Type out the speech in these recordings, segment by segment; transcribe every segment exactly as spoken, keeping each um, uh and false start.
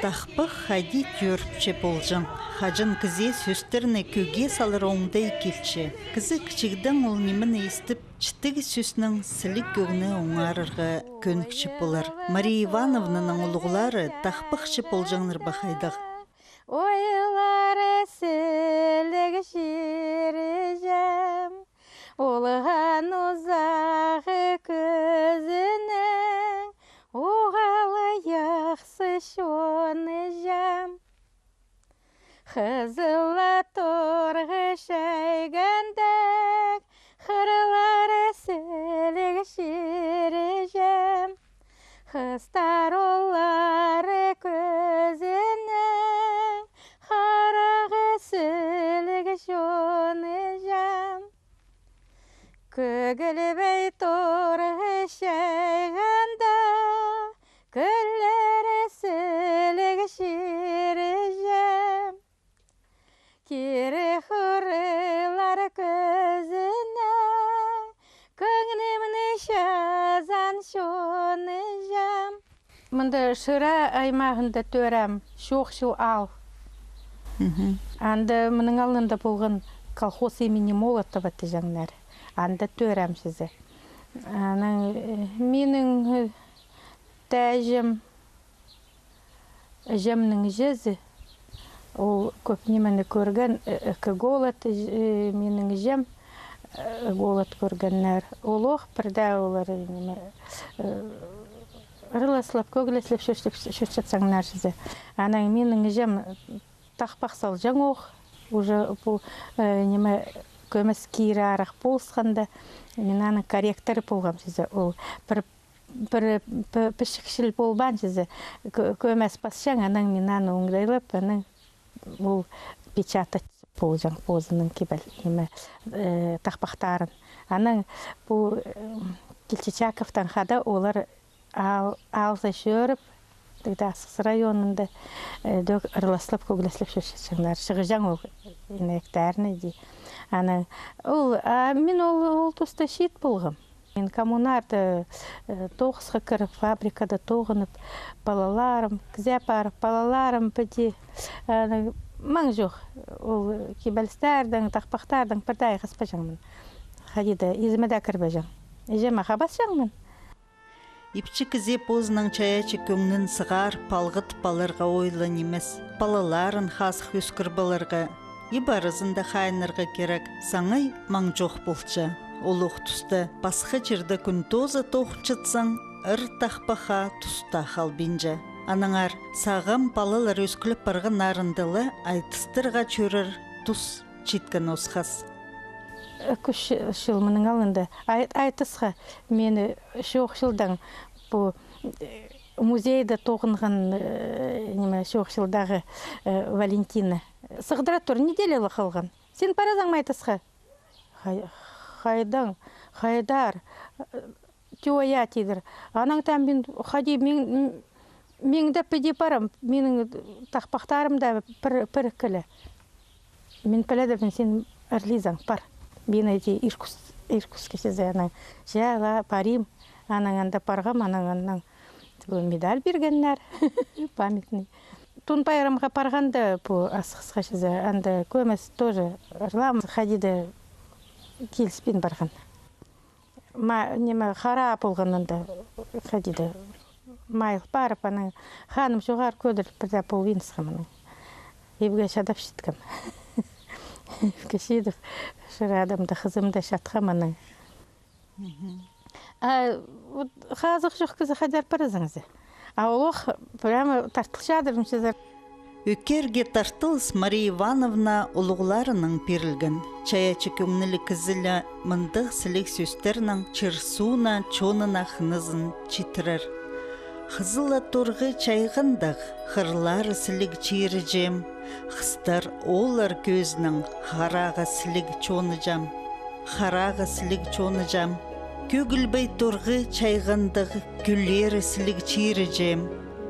Тахпах хайди тӧріпче полҷаң, хаҷан кізее сӧстерні кӧге салар оңдай килче. Кізі кічігдең ол нимені истіп, читіг сӧснең сіліг кӧңні оңарарға кӧнікче полар. Мария Ивановнаның улуғлары тахпахчы полҷаңнар ба хайдағ? Ойлары сіліг чиріҷем, улған узағы кӧзінең, уғаа ла яхсы чоныҷам. Хызыл ла торғы чайғандағ, хырлары сіліг чиріҷем. Хыстар олары кӧзінең, харағы сіліг чоныҷам. Кӧгілбей торғы чайғанда, кӧллері сіліг чиріҷем. Кирі хырлар кӧзінең, кӧңнімні чазаан чоныҷам. Мында Шира аймағында тӧрем, Чоохчыл аал. Мгм. Анда мының алнында полған колхоз имени Молотова тіҷеңнер. Анда тӧрем чізе. Анаң, э, минің, э, тәҷем, іҷемнің іҷезі, ол кӧп нимені кӧрген, э, ікі голод, іҷ-, э, минің іҷем, э, голод кӧргеннер. Олох пірдее олар, э, ниме, э, ырласлап, кӧглеслеп чӧрче-, чӧрчетсеңнер чізе. Анаң минің іҷем тахпах салҷаң ох, уже пу, э, ниме, кӧмес кирі арах полысханда, мин аның корректоры полғам чізе. Ол пір, пір, пі-, пічікчіл полбаан чізе, кӧ-, кӧмес пасчаң, анаң мин аны оңдайлап, анаң ол печатать полҷаң позының кибел, ниме, э, тахпахтарын. Анаң пу, э, Кильчичаковтаң хада олар аал-, аалза чӧріп, тігде Асхыс районында, э, ідӧк ырласлап, кӧглеслеп чӧрчетчеңнер. Чығаҷаң ол инектарны иди. Анаң ол, а мин ол, ол туста чиит полғам. Мин коммунарда, э, тоғысха кіріп, фабрикада тоғынып, палаларым, кізее парып, палаларым піди, э, маң чох, ол кибелістердең, тахпахтардаң пірдее айғаспаҷаңмын. Хайди даа, изіме дее кірбеҷең. Іҷеме хабасчаңмын. Ипчі кізее позының чайаачы кӧңнін сығар, палғатып аларға ойлаан нимес. Палаларын хазых ӧскіріп аларға, иб аразында хайынарға кирек, саңай маң чох полча. Олох туста пасха чирде кӱн тооза тоғынчатсаң, ыр тахпахха туста халбинча. Аннаңар сағам палалар ӧскілеп парғаннарында ла айтыстарға чӧрер тус читкен осхас. Кӱш чыл мының алнында ай-, айтысха мені Чоохчылдаң пу, э, музейде тоғынған, э, ниме, Чоохчылдағы, э, Валентина. Сығдыра тур, неделя ла халған. Син паразаң ма айтысха? Хай-, хайдаң, хайдар, э, тӧӧй тидір. Анаң таа мин хайди, мин, мин дее піди парам, минің тахпахтарым даа пір, пір киле. Мин піледібін, син ырлизаң, пар. Мин іди Иркутск-, Иркутскке чізе, анаң. Че, ла, парим. Анаң анда парғам, анаң, анаң. Тігі медаль пиргеннер. Памятный. Тун пайрамға парғанда, пу Асхысха чізе, анда кӧмес тоже ырлаам, хайди даа киліспин парған. Ма-, ниме, хараа полған анда, хайди даа. Майыл парып, анаң ханым чоғар кӧдіріп, пірдее полбинысхам анаң. Ибге чадап читкем. Ибге чидіп, чырадым даа, хызым даа чатхам анаң. Мгм. А вот хазых чох кізі хайдар паразың зе. А олох прямо тартылчадырым чізе. Ӧкерге тартылыс Мария Ивановна улуғларынаң пирілген. Чайаачы кӧңніліг кізі ле мындағ сіліг сӧстернең чир-сууна, чонына хынызын читірер. Хызыл ла торғы чайғандағ, хырлары сіліг чиріҷем, хыстар ооллар кӧзінең харағы сіліг чоныҷам. Харағы сіліг чоныҷам. Кӧгілбей торғы чайғандағ, кӧллері сіліг чиріҷем.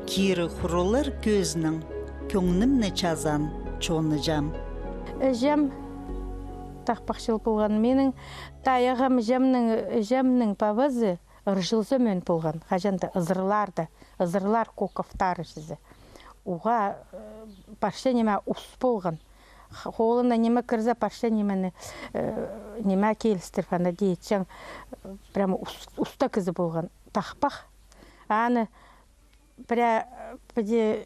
Кирі хурулар кӧзінең кӧңнімні чазаан чоныҷам. Іҷем тахпахчыл полған. Минің тайағам іҷемнің, іҷемнің пабазы ырҷыл сӧмӧн полған. Хаҷан даа ызырларда, ызырлар коковтары чізе. Уғаа, э, парча ниме ус полған. Х-, холына ниме кірзе, парча нимені, э, ниме килістіріп, ана дее чаң, э, прямо ус-, уста кізі полған. Тахпах. Аны пірее, піди,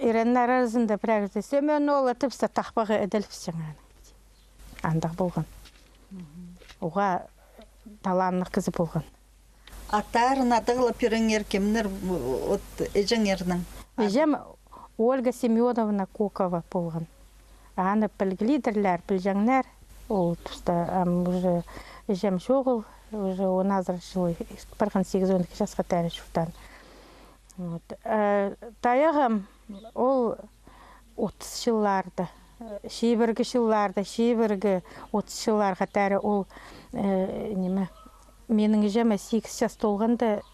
иреннер аразында пірее кізі, Семён оол, тіпсе, тахпағы іділіпчең аны. Андағ полған. Уғаа таланнығ кізі полған. Аттарын адағлап пиріңер кемнер, от іҷеңернің? Іҷем Ольга Семёновна Кокова полған. Аны пілглидірлер, пілҷеңнер. Ол туста, ам, уже іҷем чоғыл, уже он азыра чыл ирт парған, сигізон ікі часха тәрі чуртаан. Вот. Э, тайағым ол отыс чылларда, э, чибіргі чылларда, чибіргі отыс чылларға тәрі ол, э, ниме, минің іҷеме сигіс час толғанда, э,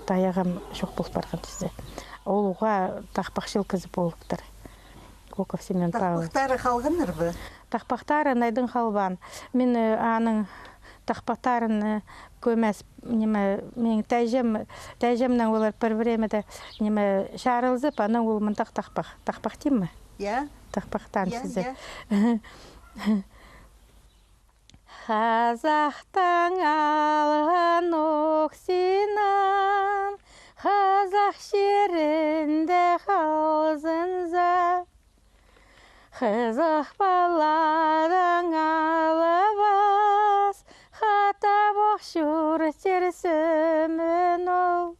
тайағым чох пол парған чізе. Ол уғаа тахпахчыл кізі полыптыр. Коков Семён Павлович. Тахпахтары халғаннар ба? Тахпахтары найдың халбаан. Мин, э, аның тахпахтарын, э, кӧмес, ниме, минің тәйҷем, тәйҷемнең олар пір времяда, ниме, чарылзып, анаң ол мындағ тахпах. Тахпах тиим ме? Я. Тахпахтаан чізе. Я. Хазахтаң алған ох синан, хазах чирінде халзынза. Хызых паладаң алыбыс, хатап ох чуртир Семён оол.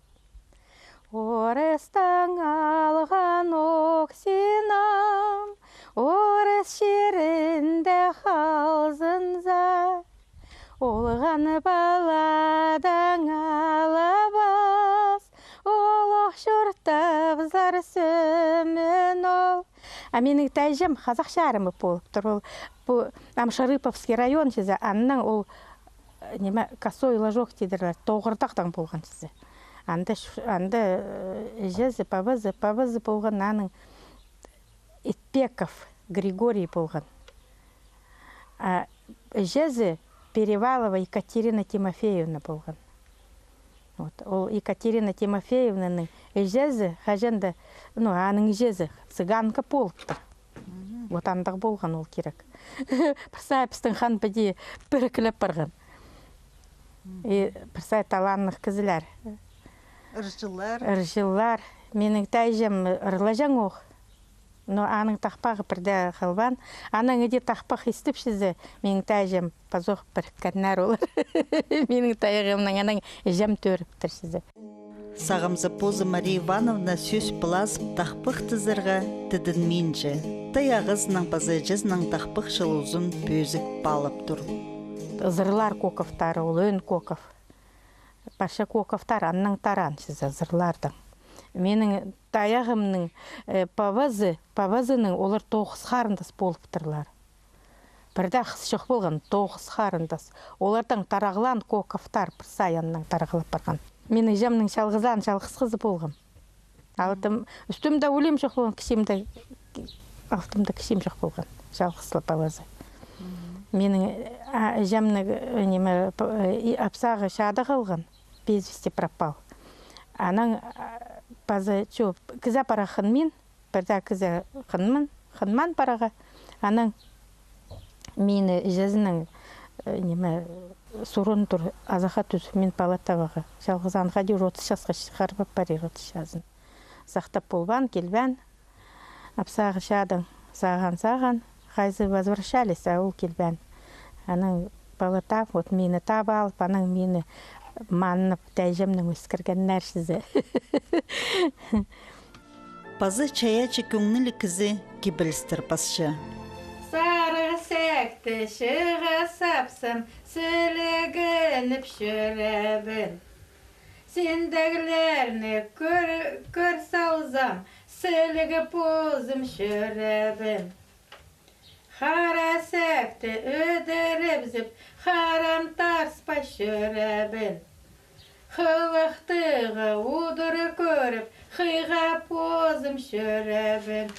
Орыстаң алған ох синан, орыс чирінде халзынза. Олған паладаң алыбыс, ол ох чуртабызар Семён оол. А минің тәйҷем хазах чарымы полып тур. Ол пу, ам, Шарыповский район чізе, аннаң ол, э, ниме, Косой Ложок тидірлер, тоғырдахтаң полған чізе. Анда ш-, анда, э, іҷезі, пабазы, пабазы полған аның Итпеков Григорий полған. А іҷезі Перевалова Екатерина Тимофеевна полған. Вот. Ол Екатерина Тимофеевнаның іҷезі хаҷан даа, ну, аның іҷезі цыганка полыптыр. Вот андағ полған ол кирек. Пір сай пістің хан піди піріглеп парған. И пір сай таланнығ кізілер. Ырҷылар. Ырҷылар. Минің тайҷам ырлаҷаң ох. Но аның тахпағы пір дее халбаан. Анаң іди тахпах истіп чізе, минің тайҷам пазох піріккеннер олар. Минің тайағымнаң анаң іҷем тӧріптір чізе. Сағамзы позы Мария Ивановна сӧс пылазып тахпахтазарға тідінминче. Тайағызынаң паза іҷезінең тахпахчылығ узын пӧзік паалап тур. Ызырлар Коковтары, ол ӧӧн Коков. Парча Коковтар аннаң тараан чізе ызырлардаң. Минің тайағымның, э, пабазы, пабазының олар тоғыс харындас полыптырлар. Пір дее хыс чох полған, тоғыс харындас. Олардаң тарағлаан Коковтар пір сай аннаң тарағлап парған. Мин іҷемнің чалғызаан чалғыс хызы полғам. Алтым, ӱстӱмде улим чох полған, кічиимде, алтымда кічиим чох полған. Чалғыс ла палазы. Минің, а, іҷемнің, э, ниме, п-, э, и апсағы чаада халған, без вести пропал. Анаң, а, пазы чоп, кізі парахан мин, пір дее кізі хынман, хынман параға. Анаң мині іҷезінің, э, ниме, сурын тур, азахха тӱзіп, мин пала табарға. Чалғызаан хайди уже отыс часха чығарып апарир отыс чазын. Сахтап полбаан, килбеен. Апсағы чаадаң сағаан, сағаан, хайзы возвращались, а ол килбеен. Анаң пала тап, вот мині таап алып, анаң мині маннап, тәйҷемнең ӧскіргеннер чізе. Пазы чайаачы кӧңніліг кізі кибелістер пасча. Сарығ сӧкті чыға сапсам, сілігініп чӧребін. Синдеглерні кӧр, кӧр салзам, сілігі позым чӧребін. Хара сӧкті ӧдірібізіп, харам тарспай чӧребін. Хылыхтығы удур кӧріп, хыйға позым чӧребін.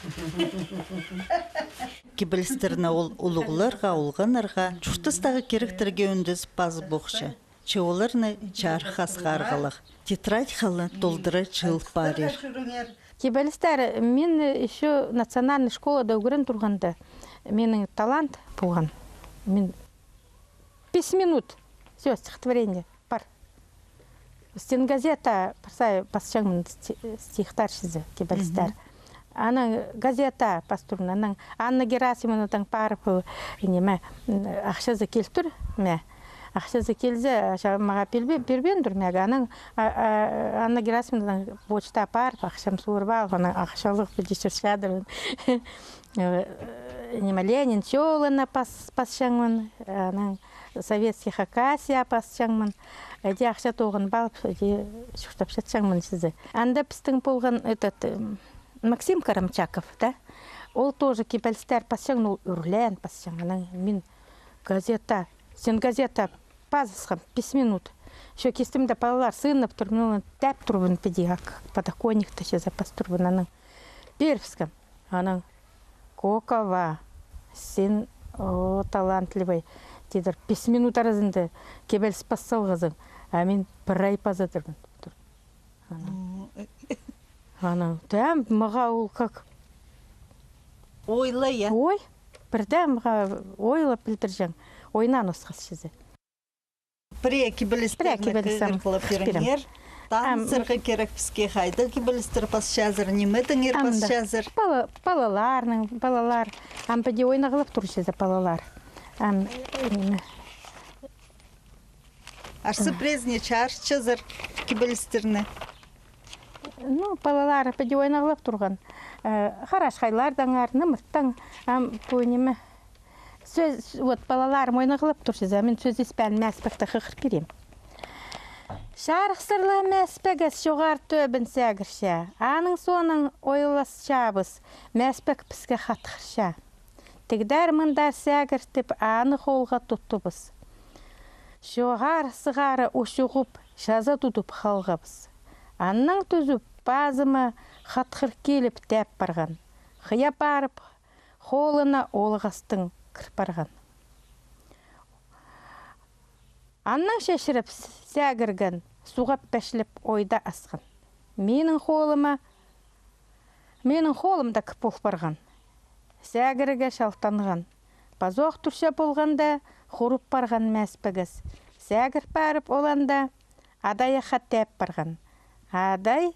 Кибелістерні ол улуғларға, олғаннарға, чуртастағы киректерге ӱндес пазып охча. Че оларны чарыхха сығарғалах. Тетрадь хала толдыра чыыл парир. Кибелістер, мин ещё национальный школада ӱгрен турғанда, минің талант полған. Мин пис минут, всё, стихотворение пар. Стенгазета пар сай пасчаңмын, сти-, стихтар чізе, кибелістер. Анаң газета пас турбын, анаң Анна Герасимовнадаң парып, неме, м, ахчазы килтір ме. Ахчазы килзе, аша мағаа пирбе-, пирбеен тур мағаа. Анаң, а, а, Анна Герасимовнадаң почта парып, ахчам суурып алып, анаң ахчалығ піди чӧрчедірбін. Э, неме, Ленин чолына пас-, пасчаңмын, анаң Советский Хакасия пасчаңмын. Іди ахча тоғын палып, іди чуртапчатчаңмын чізе. Анда пістің полған этот, м, Максим Карамчаков, да? Ол тоже кибелістер пасчаң, ол ӱрлеен пасчаң. Анаң мин газета, стенгазета пазысхам, пис минут. Ещё кистімде палалар сыынап тур, мин оларны теп турбын піди, ак подоконникте чізе пас турбын, анаң пирібіскем. Анаң: «Кокова, син, о, талантливый», — тидір. «Пис минут аразында кибеліс пас салғазың, а мин пір ай пазадырбын». Анаң. М. Анаң, тем, мағаа ол как. Ойла, я? Ой, пірдее мағаа ойлап пілдірҷең. Ойнаан осхас чізе. Пірее кибелістер, пірее кибелістер кӧдір піліп пиріңер. Таныстарға кирек піске, хайдағ кибелістер пасчазар, нимедеңер пасчазар. Пала-, палаларның, палалар. Ам піди ойнағлап турчазар палалар. Ам, неме. Арса пірезіне чарытчазар кибелістерні. Ну, палалар піди ойнағлап турған. Э, харашхайлардаңар, нымырттаң, ам, пу неме. Сӧс, вот, палаларым ойнағлап турчазар, мин сӧс испеен Мээспекті хығыр пирем. Чарых сырлығ Мээспегес чоғар тӧбін сегірче. Аның соонаң ойласчабыс, Мээспек піске хатхырча. Тігдер-мындар сегіртіп, аны холға тутыбыс. Чоғар сығара учуғып, чаза тудып халғабыс. Аннаң тӱзіп, пазыма хатхыр киліп теп парған. Хыя парып, холына ол ағастың кір парған. Аннаң чечіріп сегірген, суғап печлеп ойда асхан. Минің холыма, минің холымда кіп пол парған. Сегірге чалтанған. Пазох турча полғанда, хурып парған Мээспегес. Сегір парып ол анда, адайахха теп парған. Адай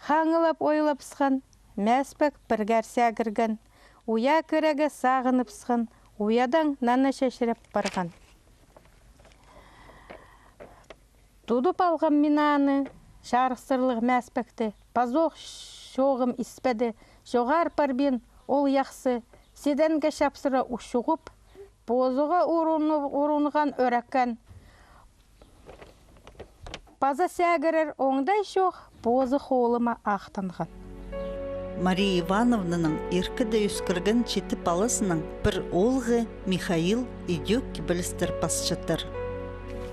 хаңылап ойлабысхан, Мээспек піргер сегірген, уя кірерге сағыныбысхан, уядаң нана чечіреп парған. Тудып алғам мин аны, чарых сырлығ Мээспекті, пазох чоғым испеді, чоғар парбин ол яхсы, сиденге чапсыра учуғып, позыға урунған ӧреккен. Паза сегірер оңдай чох, позы холыма ағданған. Мария Ивановнаның иркіде ӧскірген читі палазының пір оолғы Михаил идӧк кибелістер пасчатыр.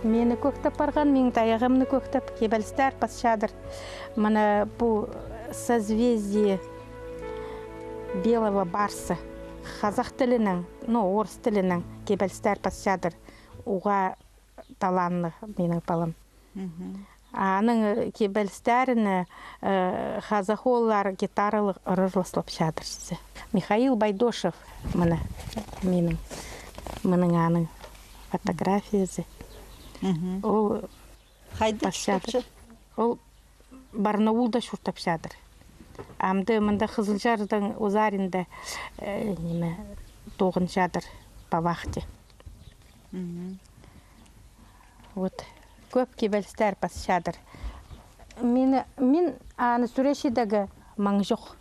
Мені кӧктеп парған, минің тайағымны кӧктеп, кибелістер пасчадыр. Мына пу «Созвездие белого барса», хазах тілінең, ну, орыс тілінең кибелістер пасчадыр. Уғаа таланнығ минің палам. Аның, э, кибелістеріне, э, хазах ооллар гитаралығ ырырласлапчадыр чізе. Михаил Байдошев, мына, минің, мының аның фотографиязы. Ол хайда пасчадыр. Ол Барнаулда чуртапчадыр. Амды мында Хызылчардаң узарында, э, неме, тоғынчадыр по вахте. Вот. Кӧп кибелістер пасчадыр. Мин, мин аны сӱречидегі маң чох.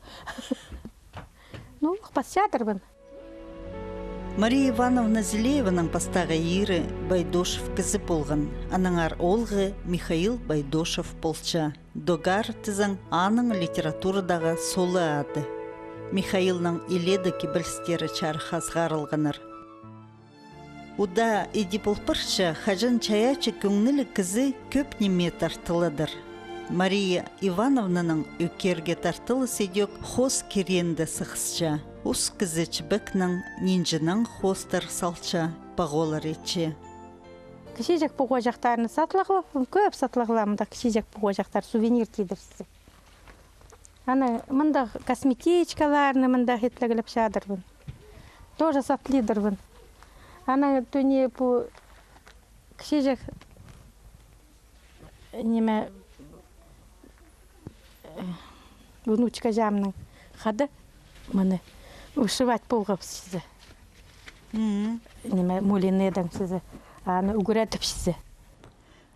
Ну, пасчадырбын. Мария Ивановна Зелееваның пастағы ирі Байдошев кізі полған. Аннаңар оолғы Михаил Байдошев полча. Догар тізең аның литературадағы солы ады. Михаилның илееде кибелістері чарыхха сығарылғаннар. Удаа иди пол парча, хаҷан чайаачы кӧңніліг кізі кӧп ниме тартыладыр. Мария Ивановнаның ӧкерге тартылыс идӧк хоос киреенде сығысча. Ус кізі чібекнең, нинҷінең хоостар салча, пағолар итче. Кічіҷек пуғаҷахтарны сатлағлап, кӧп сатлағлап, мында кічіҷек пуғаҷахтар, сувенир тидірче. Аны мындағ косметичкаларны мындағ итлеглеп чадырбын. Тоже саплидырбын. Аны тӱне пу кічіҷек, ниме, внучка чаамның хада мыны вышивать полғабыс чізе. Ниме, мулинедең чізе. Аны ӱгредіп чізе.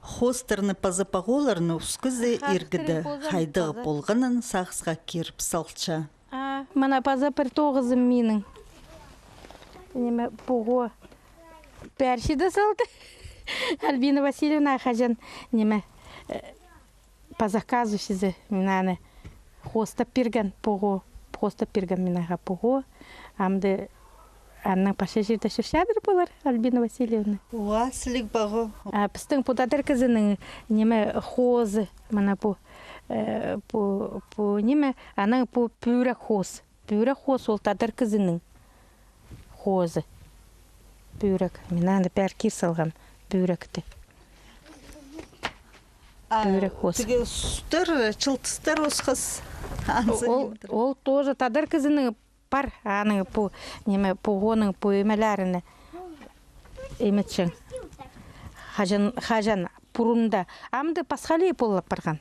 Хоостарны паза пағоларны ус кізі иргіде хайдағ полғанын сағысха киріп салча. А, мына паза пір тоғызым минің. Ниме, пого пеер чиде салды. Альбина Васильевна хаҷан, ниме, э, по заказу чізе, мин аны хоостап пирген пого, хоостап пирген мин аға пого. Амды аннаң пасха чирде чӧрчедір полар, Альбина Васильевна. Уа, сіліг пого. А пістің пу тадар кізінің, ниме, хоозы, мына пу, э, пу, пу ниме, анаң пу пӱӱрек хоос. Пӱӱрек хоос ол тадар кізінің хоозы. Пӱӱрек. Мин аны пеер кир салғам, пӱӱректі. А, пӱӱрек хоос. Тігі сустар, чылтыстар осхас. Ол, ол тоже тадар кізінің пар, аның пу, ниме, погоның пу имелеріне иметчең. Хаҷан, хаҷан пурунда. Амды пасхалии полып парған.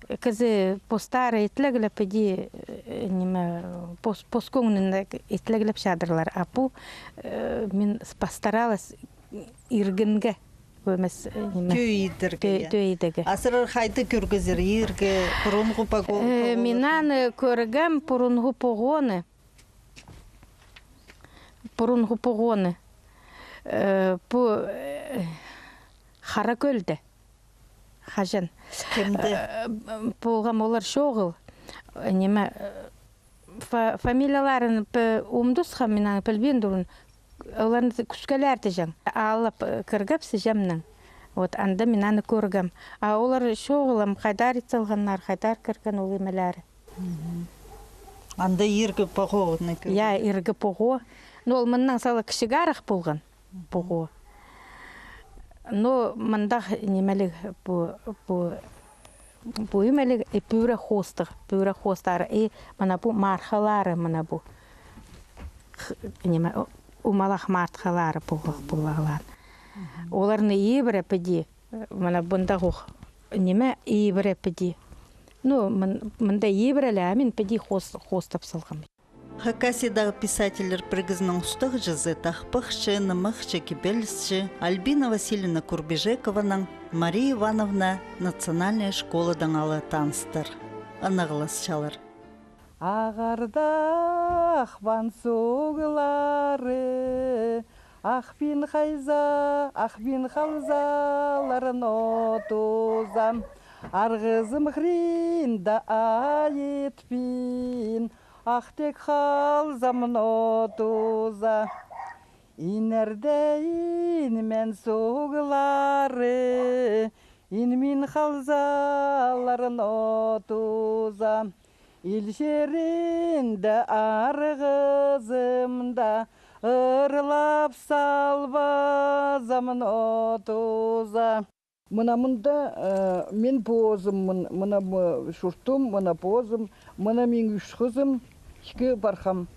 Кізі постары итлеглеп, иди, э, ниме, пос-, пос кӧңнінде итлеглеп чадырлар. А пу, э, мин с-, постаралась иргінге, ӧмес, э, ниме, тӧӧй идерге, тӧ-, я, тӧӧй идерге. А сірер хайди кӧргезер иргі, пурунғы пого-, э, погоны? Мин аны кӧргем, пурунғы погоны. Пурунғы погоны. Э, пу, э, Харакӧлде. Хаҷан. Кемде? Э, полғам олар чоғыл. Ниме, э, фа-, фамилияларын пе-, ум тусхам, мин аны пілбин турын. Оларны кӱскелер тіҷең. Алып, э, кіргеп сіҷемнің. Вот, анда мин аны кӧргем. А олар чоғыл, ам хайдар ит салғаннар, хайдар кірген ол имелері. Мгм. Анда иргі погоны кӧрген. Я, иргі пого. Но ол мыннаң сала кічігерек полған пого. Но мындағ нимеліг пу, пу, пу имеліг, и пӱӱрек хоостығ, пӱӱрек хоостары, и мына пу мархалары, мына пу. Х-, ниме, о-, умалах мархалары пу-, пулағлар. Мгм. Оларны ибіре піди, мына мындағ ох, ниме, ибіре піди. Ну, мын-, мында ибіреле, а мин піди хоос-, хоостап салғам. Хакасиядағы писательлер пірігізінің устағҷызы, тахпахчы, нымахчы, кибелісчі Альбина Васильевна Курбижекованаң Мария Ивановна национальная школадаң ала таныстар. Ынағласчалар. Ағарда Ах Ван суғлары, Ах Пин хайза, Ах Пин халзалар но туза. Арғызым хыринда Айыт Пин, Ах Тек халзам но туза. Инерде Ин Мен суғлары, Ин Мин халзалар но туза. Ил чирінде арғызым даа, ырлап салбазам но туза. Мына мында, э, мин позым, мын-, мына м-, чуртым, мына позым, мына мин ӱс хызым, ікі пархам,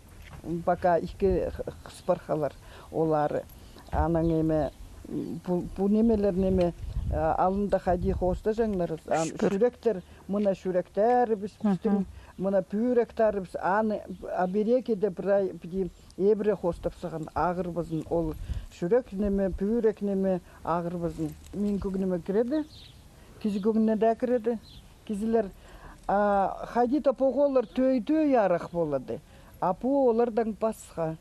пока ікі х-, хыс пархалар олары. Анаң ниме, м, пу, пу нимелер ниме, э, алында хайди хоостаҷаңнар, ан-, чӱректер, мына чӱректерібіс пістің, мына пӱӱректерібіс, аны обереги дее прай піди ибіре хоостап салған, ағырбазын, ол чӱрек ниме, пӱӱрек ниме, ағырбазын. Мин кӧңніме кіреді, кізі кӧңніне дее кіреді. Кізілер, а, хайди-да поғолар тӧӧй-тӧӧй арах полады, а пу олардаң пасха.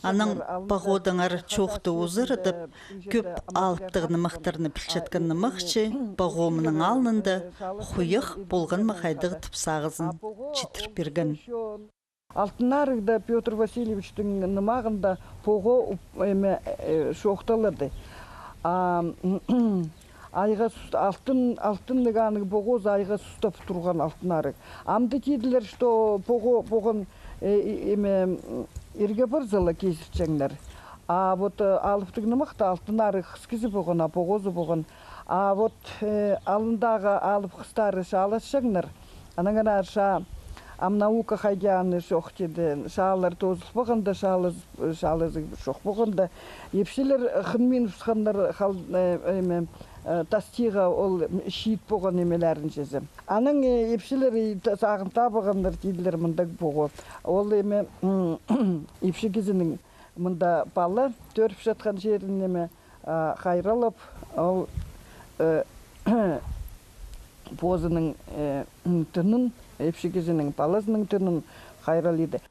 Анаң поғодаңар чоохты узарадып, кӧп алыптығ нымахтарны пілчеткен нымахчы поғо мының алнында хуях полған ма хайдағ тіп сағызын читір пирген. Алтын Арығда Пётр Васильевичтің нымағында поғо уп-, эме, э, чоохталады. А, айға сус-, алтын, алтыннығ аның поғозы айға сустап турған Алтын Арығ. Амды тиділер, что поғо, поған, э, и-, эме, м, ирге парза ла кизіртчеңнер. А вот, э, алыптығ нымахта Алтын Арығ хыс кізі поған, а поғозы поған. А вот, э, алындағы алып хыстары чааласчаңнар. Анаң аннаңар чаа, ам наука хайди аны чох тиді, чаалар тоозыл полғанда, чаалазы, чаалазы чох полғанда, ипчілер хынмин устханнар хал-, э, эме, э, тастиға ол чиит полған немелерін чізе. Анаң, э, ипчілер, и та-, сағын табығаннар, тиділер, мындағ полған. Ол эме, м, ипчі кізінің мында пала тӧріп чатхан чирін неме, а, хайраллап, ол, э, позының, э, тынын, ипчі кізінің палазының тынын хайраллады.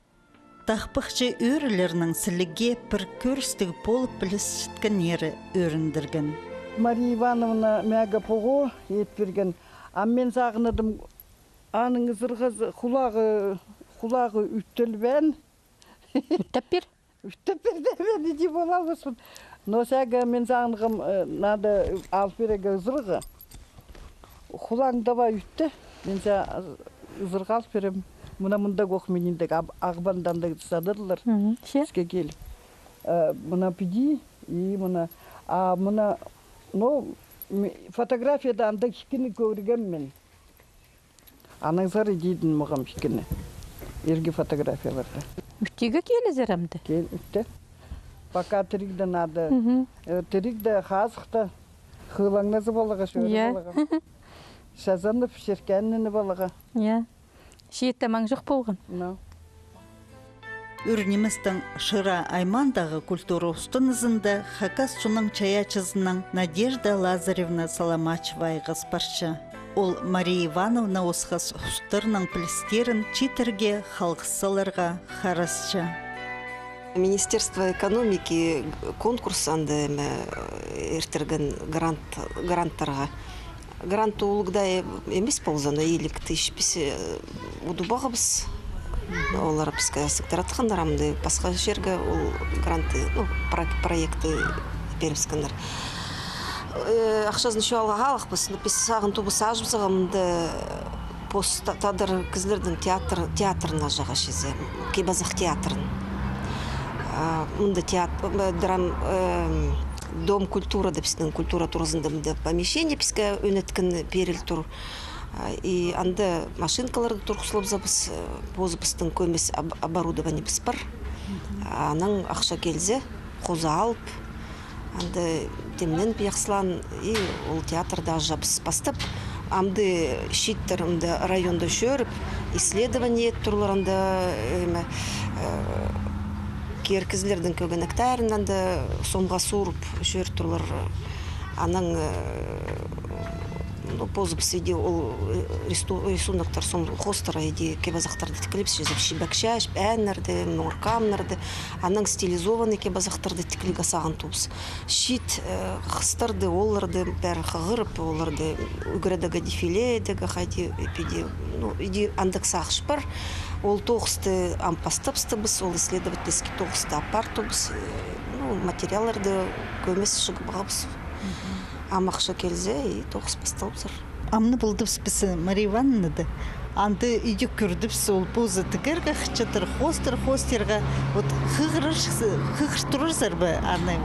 Тахпахчы ӧӧрелернің сіліге пір кӧрістіг полып пілісчеткеннері ӧріндірген. Мария Ивановна мағаа пу ит пирген. А мин сағынадым, аның ызырғазы, хулағы, хулағы ӱттелбеен. Ӱттеп пир. Ӱттеп пир дее, мин иди полалбаспын. Но сағаа мин сағынғам, э, надо ал пирерге ызырғы. Хулаң даа ба ӱтте. Мин сағаа ызырғы ал пирем. Мына мындағ ох, миндег ағбандаң даа садарлар. Мгм. Че? Піске киліп. Э, мына піди, и мына, а мына, ну, ми-, фотографияда андағ ікіні кӧргем мин. Анаң сар идейдім мағам ікіні. Иргі фотографияларда. Ӱттеге килізер амды? Кил, ӱтте. Пока тірігде надо. Мгм. Э, тірігде хазыхта. Хылаңназы поларға, чӧрі поларға. Чазанып, чиркеннені поларға. Че. Чиитте маң чох полған. Ну. Ӱр ниместең Шира аймаандағы культура устанызында хакас чонның чайаачызының Надежда Лазаревна Соломачева айғас парча. Ол Мария Ивановна осхас хустарның пілістерін чииттерге халғыс саларға харасча. Министерство экономики конкурс анда, эме, иртірген грант, гранттарға. Грант улуғ даа эмес полза, но илиг тыыш піс, э, удубағабыс. Олар піске сыктыратханнар, амды пасха чирге ол грантты, ну, про-, проектті пирібіскеннер. Э, ахчазын чоғыл алғабыс, но піс сағын тубыс аҷыбызарға, амды пос та-, тадар кізілернің театр, театрын аҷаға чізе, кип-азах театрын. А, мында театр, э, драм-, эм, Дом культурада, пістің культура туразында мында помещение піске ӧнетін пиріл тур. А, и анда машинкаларды турғызыбызабыс, э, позыбыстың кӧмес об-, оборудованиебіс пар. Анаң ахча килзе, хоза алып, анда тимненіп яхсылаан, и ол театрда аҷабыс пастап. Амды чииттер анда районда чӧріп, исследование ит турлар анда, эме, э, кир кізілернің кӧгенектерін анда сомға суурып чӧр турлар. Анаң, э, ну, позыбыс иди ол, э, рису-, рисунокнар сом хоостыра иди кип-азахтарды тіклібіс, чізе чибек чач, пәәннерді, моркамнарды, анаң стилизованный кип-азахтарды тіклиге сағын тубыс. Чиит, э, хыстарды, оларды пір хығырып, оларды ӱгредерге, дефиледерге хайди, піди, ну, иди андағ сағыс пар. Ол тоғысты ам пастабыстыбыс, ол исследовательский тоғысты апар тубыс, э, ну, материалларды кӧмес чығыбызабыс. Ам ахча килзе, и тоғыс пасталыбызар. Амды полдыбыс піс Мария Ивановнада. Анда иди кӧрдібіс, ол позы тігерге хынчатыр, хоостыр, хоостирға. Вот хығырар, хығыр турарзар ба аны?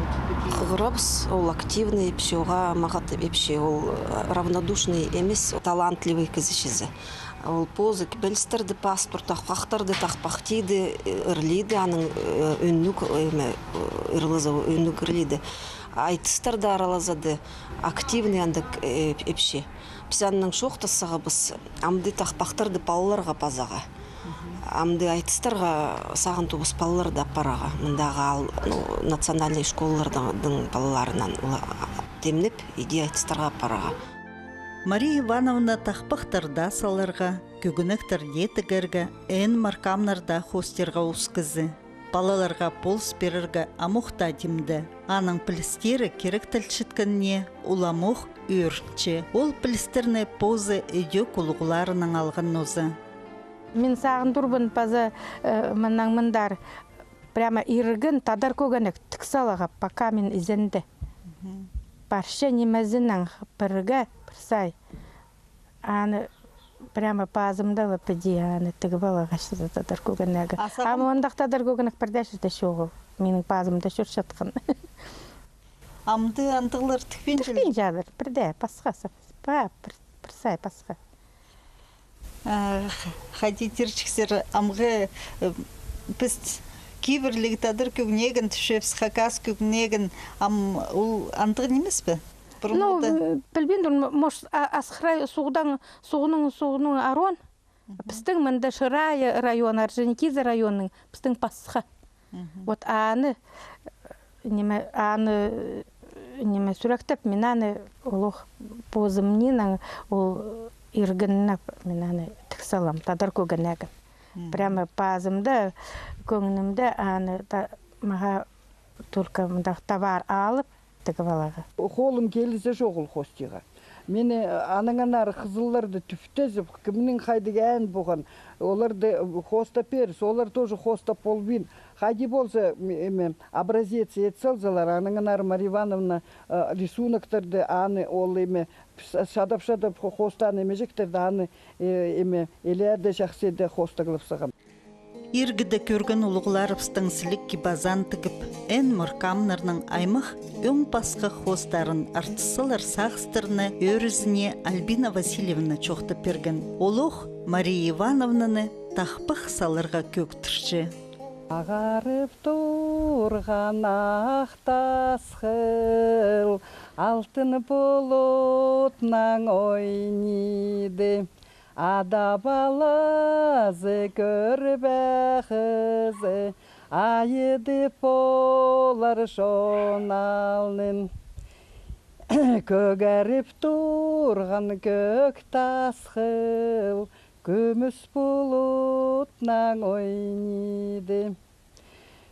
Хығырабыс, ол активный, ипчі, оға мағат ипчі, ол, э, равнодушный эмес, талантливый кізі чізе. Ол позы кибелістерді пас тур, тахпахтарды тахпахтиды, э, ырлиды, аның, э, ӱнніг, э, эме, э, ырлаза, ӱнніг ырлиды. Айтыстарда аралазады, активный андағ, э, ипчі. Піс аннаң чоохтас сағабыс, амды тахпахтарды палаларға пазарға. Амды айтыстарға сағын тубыс палаларды аппарарға. Мындағы ал, ну, национальный школаларның палаларынаң ула-, тимнеп, иди айтыстарға аппарарға. Мария Ивановна тахпахтар даа саларға, кӧгенектер дее тігерге, эн моркамнар даа хоостирға ус кізі. Палаларға полыс пирерге амох таа тимде. Аның пілістері киректелчеткеніне уламох ӧрінче. Ол пілістерні позы ідӧк улуғларынаң алған нооза. Мин сағын турбын паза, э, мынаң мындар прямо ирген тадар кӧгенек тік саларға, пока мин изенде. Парча нимезінең пірге, пір сай. Аны прямо пазымда ла піди аны тігіп аларға чізе тадар кӧгенегі. А сағын- Ам ондағ тадар кӧгенек пір дее чирде чоғыл. Минің пазымда чӧрчеткен. Амды андағлар тікпинчелер? Тікпинчелер, пір дее пасха, па, пір, пір сай пасха. А, хайди тирчексер, амғы, э, піс кибірліг тадар кӧгенегін тіпчебіс, хакас кӧгенегін, ам ол андағ нимес пе? Ну, пілбин, может, Асхырай суғдаң, суғның, суғның аруан. Пістің мында Шырай район, Орджоникидзе районның, пістің пасха. Вот аны, э, ниме, аны, э, ниме, сӱректеп, мин аны олох позымнаң, ол иргіннеп, мин аны тік салам, тадар кӧгенегін. Прямо пазымда, кӧңнімде аны та-, мағаа только мындағ товар алып, тігіп аларға. Холым килзе чоғыл хоостирға. Мин, э, аннаңар хызылларды тӱптезіп, кімнің хайдағ ан полған, оларды, э, хоостап пирзем, олар тоже хоостап полбин. Хайди полза, м-, эме, образец ит салзалар, аннаңар Мария Ивановна, э, рисуноктерні, аны ол, эме, ш-, шадап-шадап хо-, хоостаан нимеҷектерні, аны, э, эме, илееде чахсы иди хоостағлап салған. Иргіде кӧрген улуғларыбыстың сіліг кип-азаан тігіп, эн моркамнарның аймах ӧң пасха хоостарын артыс салар сағыстарны ӧӧрезіне Альбина Васильевна чоохтап пирген. Олох Мария Ивановнаны тахпах саларға кӧӧктірче. Ағарып турған ах тасхыл алтын пулутнаң ойниды. Ада палазы, кӧрбе хызы, айыды полар чон алнын. Кӧгеріп турған кӧк тасхыл кӱмӱс пулутнаң ойниды.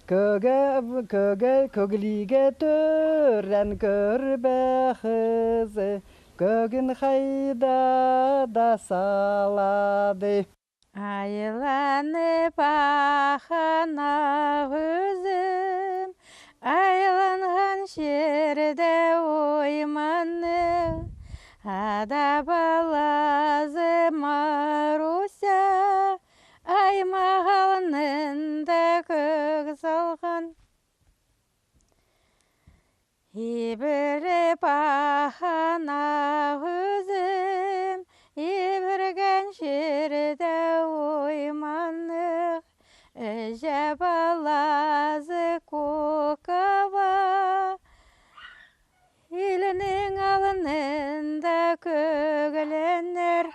Кӧге-, кӧге-, кӧглиге тӧреен, кӧрбе хызы, кӧгін хайда даа салады. Айланып аххан ах ӱзім, айланған чирде ойманнығ, ада палазы Маруся, аймах алнында кӧк салған. Ибіріп аххан ах ӱзім, ибірген чирде ойманнығ, іҷе палазы Кукава, илнің алнында кӧгленер.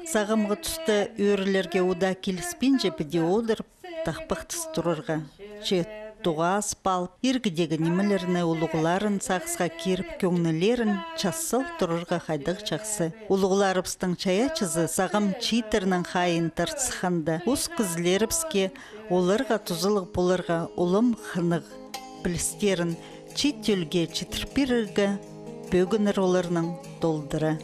Сағамғы туста ӧӧрлерге удаа киліспинче піди одырып, тахпахтас турарға. Че тоғазып алып, иргідегі нимелерні, улуғларын сағысха киріп, кӧңнілерін час сал турарға хайдағ чахсы. Улуғларыбыстың чайаачызы сағам чииттернің хайиин тартысханда, ус кізілерібіске оларға тузалығ поларға улам хынығ. Пілістерін чиит тӧлге читір пирерге пӧгіннер оларның толдыра.